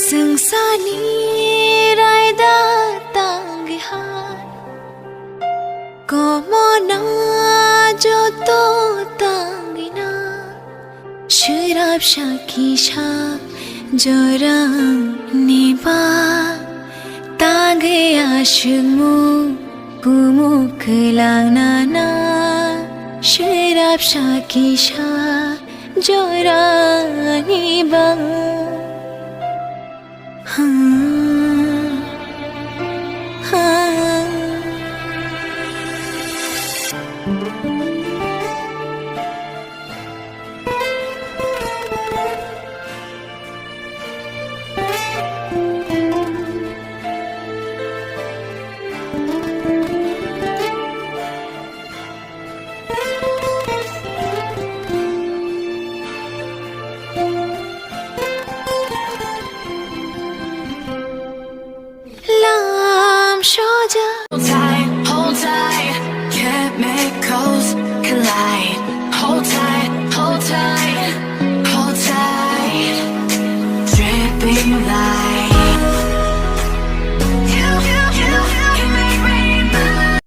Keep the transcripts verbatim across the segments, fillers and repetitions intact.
Chwngsani raida tangwi hai, komona joto tangwi na, swrapsa kisa jorani ba tangwi aswkmung kumu kwlangna na, swrapsa kisa jorani ba. Lam soja. Hold tight, hold tight. Chemicals collide. Hold tight, hold tight, hold tight. Dripping light. You, you, you, you can make rainbow.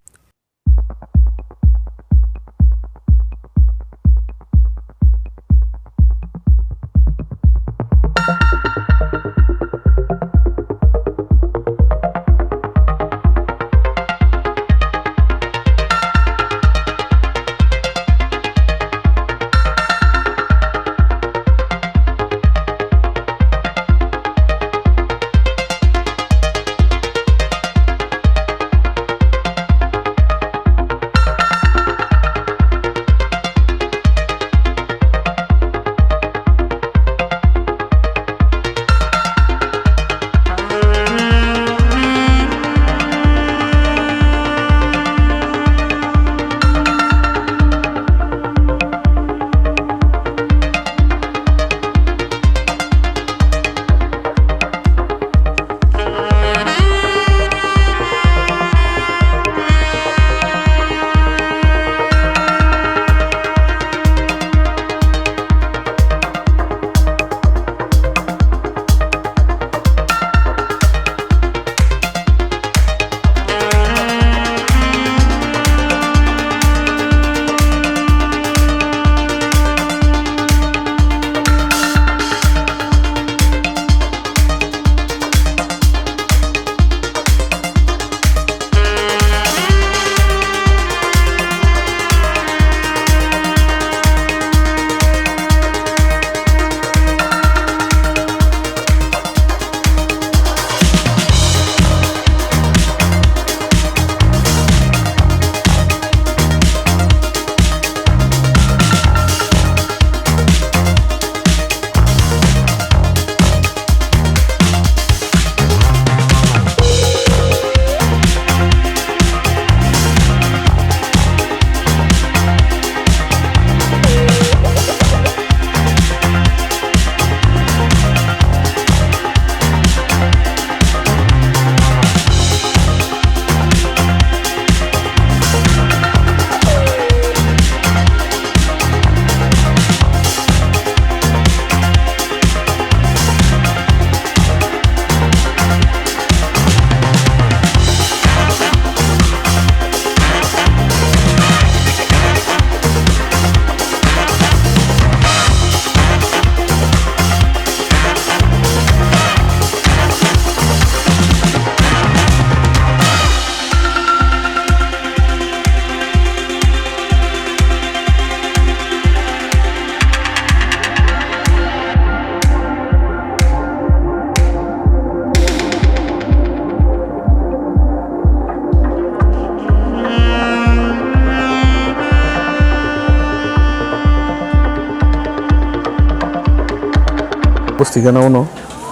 Bosti gana uno,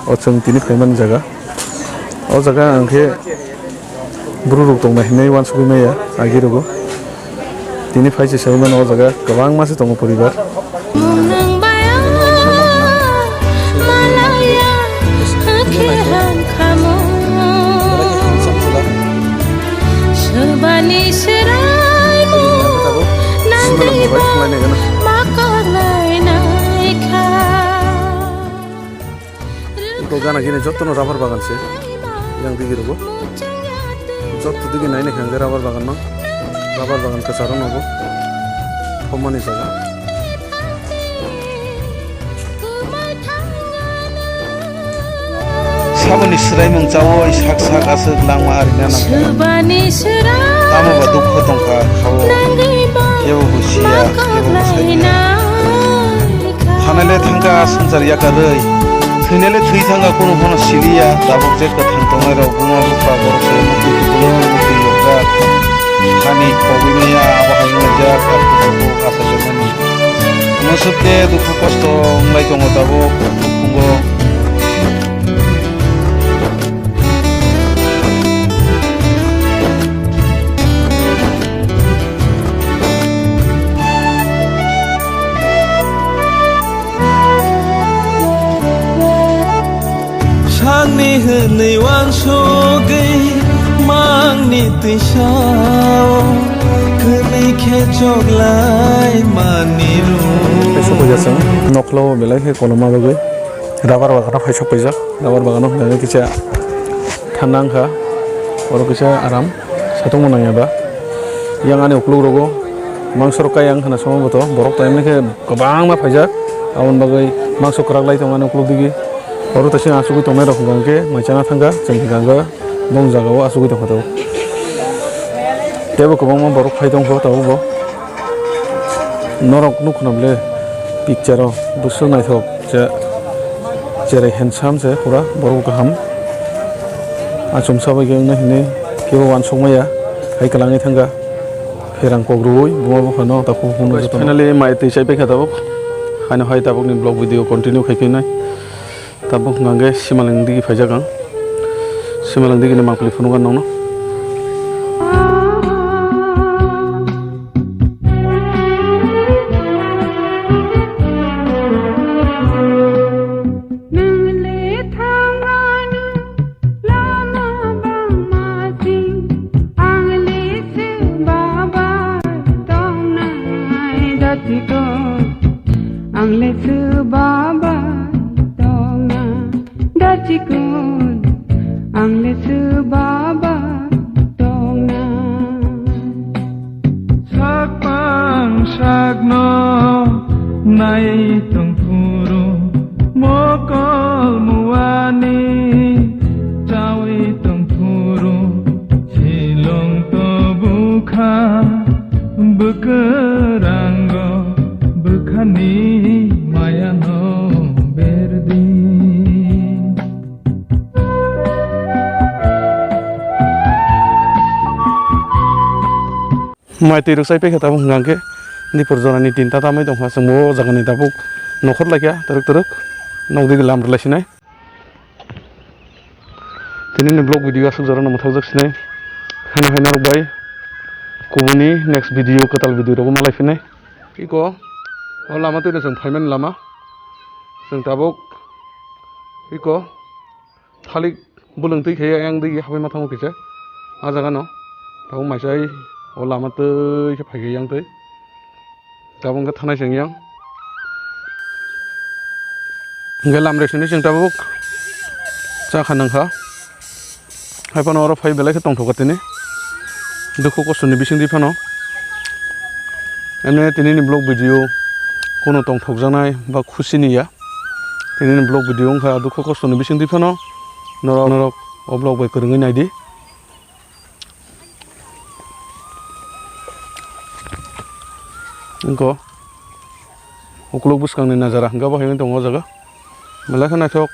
o chwng tini phaimani jaga. O jaga ang khe bru rok tongma hinwi uansugwi maya agi rogo. Tini phai se sai mano o jaga kwbangma se tongo poribar. Nwng maya malaya hakhe hamkhamo. Swbani swraimu nangwi bo makorlai naikha. Iko gana gini jotono rubber bagan se. Yang digi rogo. Jotto digi nai nai khe rubber bagan no. Rubber bagan kwcharo nogo. Thomani jaga. Saboni swraimung chawi sak sak aswk langma arina nangkha. Tamo ba dukho tongkha khao. Kebo bo siya, kebo bo saiya. Thanai le thangkha swngchar yakarwi. Thwinai le thwi thangkha, kunu phano siliya. Tabuk je kwthang tongnai rok buma bupha borok se mukti kupulung mukti yokjak. Hani kogwi maya abo hai wngjak, abo asa jemani. Mwswk khe dukhu kosto wnglai tongo tabuk, phungo. Sakni hwnwi uansugwi mangni twisao, hwnwi khe choklai mani rw. Tei sokojak chwng noklo belai khe koloma bagwi rubber bagano phai sokpaijak. Rubber bagano hwnwi kisa thanda wngkha, oro kisa aram satungma nangya ba. Yang ani ukuluk rogo mangsorok kaya wngkha na somo boto borok to emni khe kwbangma phaijak, aboni bagwi mangso kwrak lai tongo ani ukuluk digi. Oro taising achugwi tongnai rok hwnkha hwnkhe mai chana thangkha, chwng hwnkha hwnkhe bong jagao achugwi tongkha tabuk. Teibo kwbangma borok phai tongkha tabuk bo. Norok nukhuna bwle picture o bwswk naithok je, cherai handsome se pura borok kaham. Achomsa bai khe wngna hinwi kebo uansukmaya hai kwlangwi thangkha. Pherang kok rwui buma buphano takhuk hwnwi jotono. Finally mai twi chai paikha tabuk. Haino hai tabukni vlog video continue khai phinai. Tabuk hwnkha hwnkhe Simaleng digi phaijak ang. Simaleng digini mangpili phunukha nokno. Nwng le thang anw lama bangma sing, ang le se baba tongnai datikon, ang le se baba tongna datikon, ang le se baba tongna. Sakpang sakno nai tongphuru, mokol muani chawi tongphuru, silong to bukha bwkwrango bwkhani mayano berdi. Mai twi rwksai paikha tabuk hwnkha hwnkhe dipor jorani tinta tamwi tongkha, chwngbo o jagani tabuk nokhor laikha twrwk twrwk, nokdigi lam rwlai sinai. Tinini vlog video aswk jorano mwthakjak sinai, hano hai norok bai kubuni next video kwtal video rogo malai phinai. Iko o lama twino chwng phaimani lama, chwng tabuk iko thalik bwlwng twi khe yang digi habai ma thango kisa. A jaga no tabuk mai chai o lama twi khe phai khe yang twi. Tabuk wngkha thanai chwng yang. Hwnkhe lam rek sini chwng tabuk cha kha nang kha. Hai phano oro phai belai khe tongthok kha tini. Dukhu kosto ni bising twi phano. Emne tini ni vlog video kuno tongthok jaknai ba khusi ni ya. Tini ni vlog video wngkha dukhu kosto ni bising twi phano norok, norok o vlog bai kwrwngwi nai di. Wngkha ukuluk bwskang ni najara hwnkha bo hai wngwi tongo o jaga belai khe naithok.